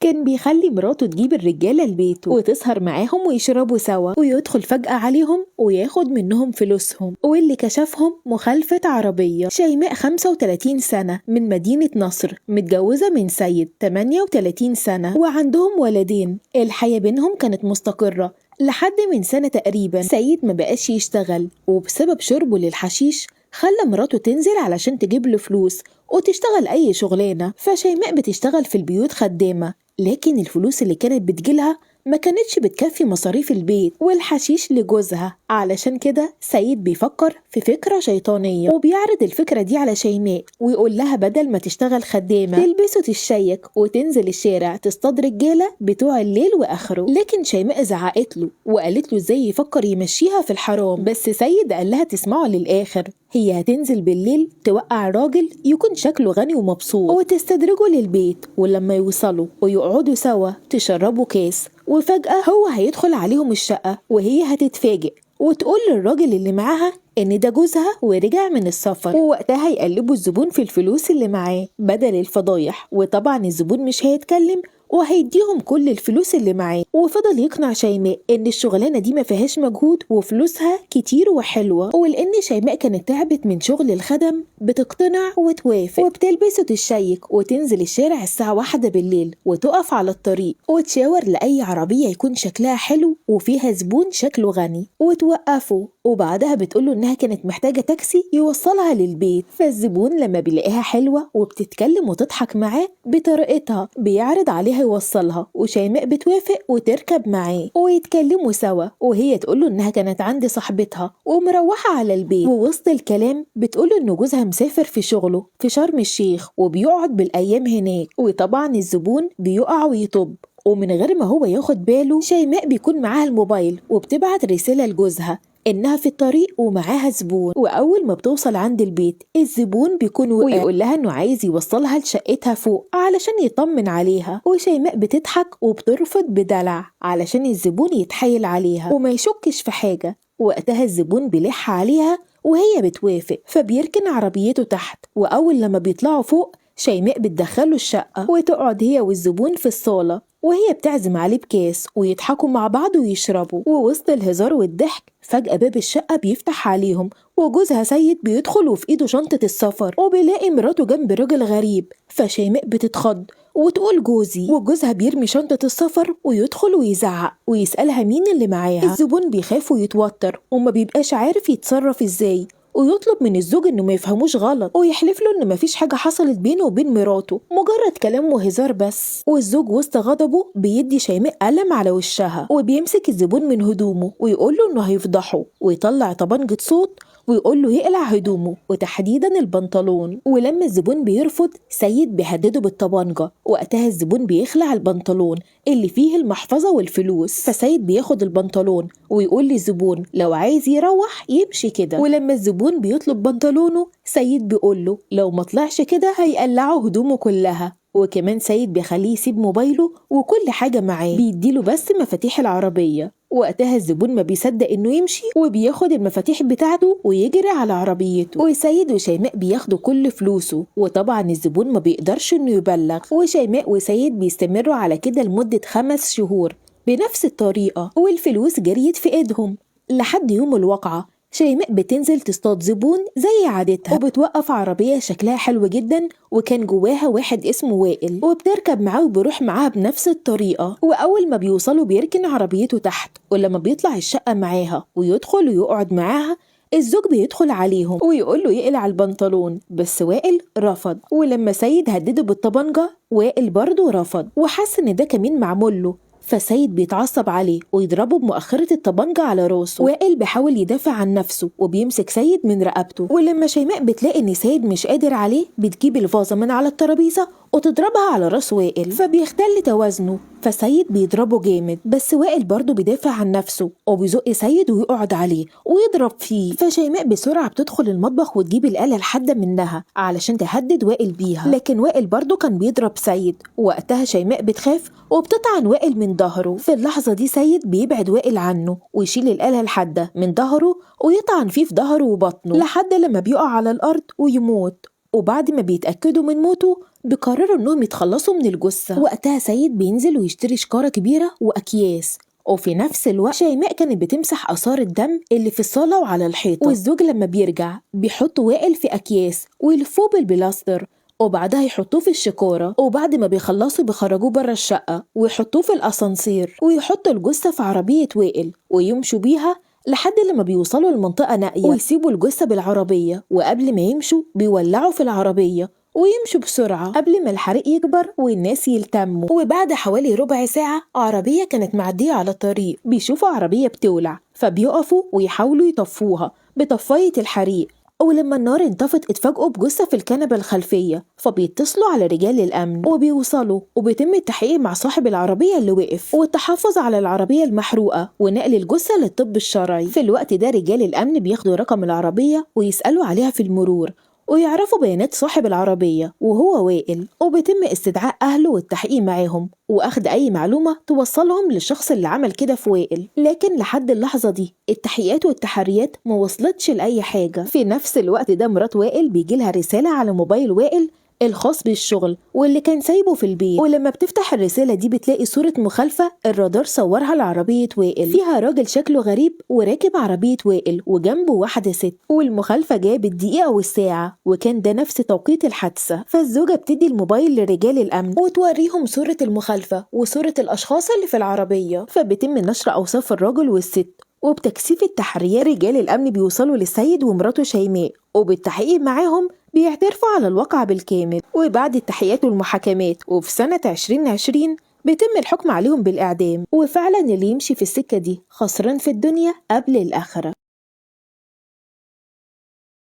كان بيخلي مراته تجيب الرجالة لبيته وتسهر معاهم ويشربوا سوا، ويدخل فجأة عليهم وياخد منهم فلوسهم، واللي كشفهم مخالفة عربية. شيماء 35 سنة من مدينة نصر، متجوزة من سيد 38 سنة وعندهم ولدين. الحياة بينهم كانت مستقرة لحد من سنة تقريبا. سيد ما بقاش يشتغل، وبسبب شربه للحشيش خلى مراته تنزل علشان تجيب له فلوس وتشتغل أي شغلانة. فشيماء بتشتغل في البيوت خدامة، لكن الفلوس اللي كانت بتجيلها ما كانتش بتكفي مصاريف البيت والحشيش لجوزها. علشان كده سيد بيفكر في فكرة شيطانية، وبيعرض الفكرة دي على شيماء ويقول لها بدل ما تشتغل خدامة تلبس وتشيك وتنزل الشارع تصطاد رجالة بتوع الليل وآخره. لكن شيماء زعقت له وقالت له ازاي يفكر يمشيها في الحرام، بس سيد قال لها تسمعه للآخر، هي هتنزل بالليل توقع راجل يكون شكله غني ومبسوط وتستدرجه للبيت، ولما يوصلوا ويقعدوا سوا تشربوا كاس، وفجأة هو هيدخل عليهم الشقة وهي هتتفاجئ وتقول للراجل اللي معاها إن ده جوزها ورجع من السفر، ووقتها يقلبوا الزبون في الفلوس اللي معاه بدل الفضايح، وطبعا الزبون مش هيتكلم وهيديهم كل الفلوس اللي معاه. وفضل يقنع شيماء ان الشغلانه دي ما فيهاش مجهود وفلوسها كتير وحلوه، ولان شيماء كانت تعبت من شغل الخدم بتقتنع وتوافق، وبتلبس وتشيك وتنزل الشارع الساعه 1 بالليل وتقف على الطريق وتشاور لاي عربيه يكون شكلها حلو وفيها زبون شكله غني وتوقفه، وبعدها بتقوله انها كانت محتاجه تاكسي يوصلها للبيت. فالزبون لما بيلاقيها حلوه وبتتكلم وتضحك معاه بطريقتها بيعرض عليها يوصلها، وشيماء بتوافق وتركب معاه ويتكلموا سوا، وهي تقوله انها كانت عند صاحبتها ومروحه على البيت. ووسط الكلام بتقوله ان جوزها مسافر في شغله في شرم الشيخ وبيقعد بالايام هناك، وطبعا الزبون بيقع ويطب، ومن غير ما هو ياخد باله شيماء بيكون معاها الموبايل وبتبعت رسالة لجوزها إنها في الطريق ومعاها زبون. وأول ما بتوصل عند البيت الزبون بيكون وقع ويقول لها إنه عايز يوصلها لشقتها فوق علشان يطمن عليها، وشيماء بتضحك وبترفض بدلع علشان الزبون يتحايل عليها وما يشكش في حاجة. وقتها الزبون بيلح عليها وهي بتوافق، فبيركن عربيته تحت، وأول لما بيطلعوا فوق شيماء بتدخله الشقة وتقعد هي والزبون في الصالة، وهي بتعزم عليه بكاس ويضحكوا مع بعض ويشربوا. ووسط الهزار والضحك فجأة باب الشقة بيفتح عليهم وجوزها سيد بيدخل وفي ايده شنطة السفر، وبيلاقي مراته جنب راجل غريب. فشيماء بتتخض وتقول جوزي، وجوزها بيرمي شنطة السفر ويدخل ويزعق ويسألها مين اللي معاها. الزبون بيخاف ويتوتر وما بيبقاش عارف يتصرف ازاي، ويطلب من الزوج انه ما يفهموش غلط ويحلف له ان مفيش حاجه حصلت بينه وبين مراته، مجرد كلام وهزار بس. والزوج وسط غضبه بيدي شيماء قلم على وشها، وبيمسك الزبون من هدومه ويقول له انه هيفضحه، ويطلع طبنجة صوت ويقول له يقلع هدومه وتحديدا البنطلون. ولما الزبون بيرفض سيد بيهدده بالطبنجة، وقتها الزبون بيخلع البنطلون اللي فيه المحفظة والفلوس، فسيد بياخد البنطلون ويقول للزبون لو عايز يروح يمشي كده. ولما الزبون بيطلب بنطلونه سيد بيقول له لو ما طلعش كده هيقلعه هدومه كلها، وكمان سيد بيخليه يسيب موبايله وكل حاجة معاه، بيديله بس مفاتيح العربية. وقتها الزبون ما بيصدق انه يمشي وبياخد المفاتيح بتاعته ويجري على عربيته، وسيد وشيماء بياخدوا كل فلوسه، وطبعا الزبون ما بيقدرش انه يبلغ. وشيماء وسيد بيستمروا على كده لمدة 5 شهور بنفس الطريقة، والفلوس جريت في ايدهم لحد يوم الواقعة. شيماء بتنزل تصطاد زبون زي عادتها، وبتوقف عربية شكلها حلو جدا وكان جواها واحد اسمه وائل، وبتركب معاه وبيروح معاها بنفس الطريقة. وأول ما بيوصلوا بيركن عربيته تحت، ولما بيطلع الشقة معاها ويدخل ويقعد معاها الزوج بيدخل عليهم ويقول له يقلع البنطلون، بس وائل رفض. ولما سيد هدده بالطبنجة وائل برضه رفض وحس إن ده كمين معمول له، فسيد بيتعصب عليه ويضربه بمؤخرة الطبنجة على راسه. وائل بيحاول يدافع عن نفسه وبيمسك سيد من رقبته، ولما شيماء بتلاقي ان سيد مش قادر عليه بتجيب الفازة من على الترابيزة وتضربها على راس وائل، فبيختل توازنه، فسيد بيضربه جامد، بس وائل برضه بيدافع عن نفسه وبيزق سيد ويقعد عليه ويضرب فيه. فشيماء بسرعة بتدخل المطبخ وتجيب الآلة الحادة منها علشان تهدد وائل بيها، لكن وائل برضه كان بيضرب سيد. وقتها شيماء بتخاف وبتطعن وائل من ظهره. في اللحظة دي سيد بيبعد وائل عنه ويشيل الآلة الحادة من ظهره ويطعن فيه في ظهره وبطنه لحد لما بيقع على الأرض ويموت. وبعد ما بيتأكدوا من موته بيقرروا انهم يتخلصوا من الجثة. وقتها سيد بينزل ويشتري شكارة كبيرة وأكياس، وفي نفس الوقت شيماء كانت بتمسح آثار الدم اللي في الصالة وعلى الحيطة. والزوج لما بيرجع بيحط وائل في أكياس ويلفوه بالبلاستر، وبعدها يحطوه في الشكارة، وبعد ما بيخلصوا بيخرجوه بره الشقة ويحطوه في الأسانسير، ويحطوا الجثة في عربية وائل ويمشوا بيها لحد لما بيوصلوا لمنطقة نائية، ويسيبوا الجثة بالعربية، وقبل ما يمشوا بيولعوا في العربية ويمشوا بسرعة قبل ما الحريق يكبر والناس يلتموا. وبعد حوالي ربع ساعة عربية كانت معدية على الطريق، بيشوفوا عربية بتولع، فبيقفوا ويحاولوا يطفوها بطفاية الحريق، ولما النار انطفت اتفاجئوا بجثة في الكنبة الخلفية، فبيتصلوا على رجال الأمن وبيوصلوا، وبيتم التحقيق مع صاحب العربية اللي وقف والتحفظ على العربية المحروقة ونقل الجثة للطب الشرعي. في الوقت ده رجال الأمن بياخدوا رقم العربية ويسألوا عليها في المرور ويعرفوا بيانات صاحب العربية وهو وائل، وبيتم استدعاء أهله والتحقيق معاهم وأخذ أي معلومة توصلهم للشخص اللي عمل كده في وائل. لكن لحد اللحظة دي التحقيقات والتحريات ما وصلتش لأي حاجة. في نفس الوقت ده مرات وائل بيجيلها رسالة على موبايل وائل الخاص بالشغل واللي كان سايبه في البيت، ولما بتفتح الرسالة دي بتلاقي صورة مخالفة الرادار صورها لعربية وائل، فيها راجل شكله غريب وراكب عربية وائل وجنبه واحدة ست، والمخالفة جاية بالدقيقة والساعة، وكان ده نفس توقيت الحادثة. فالزوجة بتدي الموبايل لرجال الأمن وتوريهم صورة المخالفة وصورة الأشخاص اللي في العربية، فبيتم نشر أوصاف الراجل والست، وبتكثيف التحريات رجال الأمن بيوصلوا للسيد ومراته شيماء، وبالتحقيق معاهم بيعترفوا على الواقعة بالكامل. وبعد التحقيقات والمحاكمات وفي سنة 2020 بيتم الحكم عليهم بالإعدام. وفعلا اللي يمشي في السكة دي خسران في الدنيا قبل الآخرة.